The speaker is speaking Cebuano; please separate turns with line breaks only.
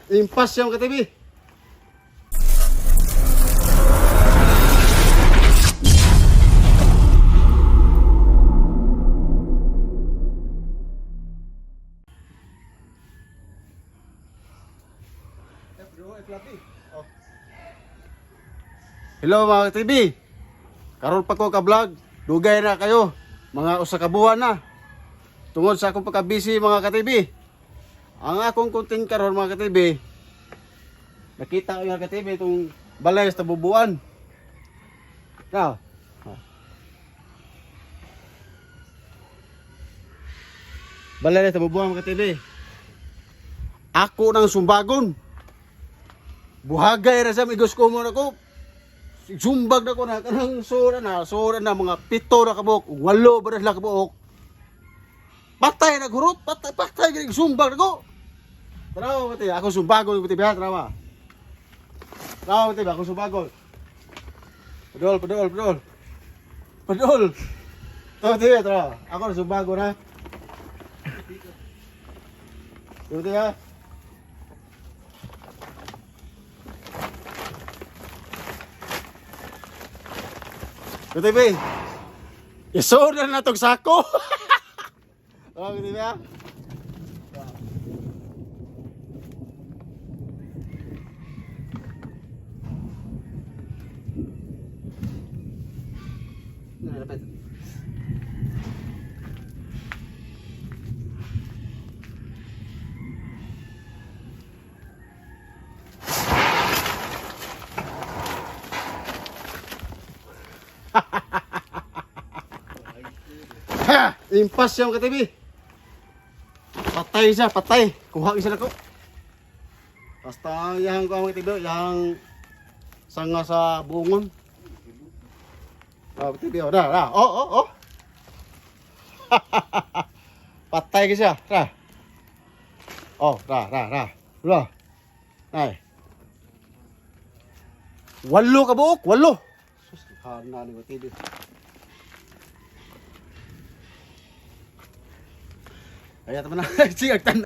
Impas siya, mga ka-TV. Hello, mga ka-TV. Karon pa ko ka-vlog. Dugay na kayo. Mga usa ka buwan na. Tungod sa akong pagka-busy, mga ka-TV. Ang akong content karon, mga ka-TV, nakita ko yung ka-TV itong balay sa bubuan. Now, balay sa bubuan, mga ka-TV. Ako nang sumbagon. Buhagay ra sa migos ko mo na ko. Sumbag na ko na kanang sura na mga 7 na kabuok, 8 ba na sila kabuok. Patay na gurot, patay, patay gani sumbag na ko. Tara pati, ako sumbagon pati ba, tara ba. Tara pati, ako sumbagon. Padol, padol, padol. Padol. Tara pati, tara. Ako sumbagon ha. Pati ha. Pati ba. Isod na natong sako. Tara pati ba. Lapit. Ha! Impas siya, mga ka-TV. Patay siya, patay. Kuha isa na ko. Basta yang ko, mga ka-TV, yang sanga sa buongon. Oh, TV, oh, dah, dah. Oh, oh, oh. Patay ka siya. Dah. Oh, dah, dah, dah. Dah. Ay. 8 ka buok, 8. Sus, hana ni TV. Kaya tama na. Sige, tan.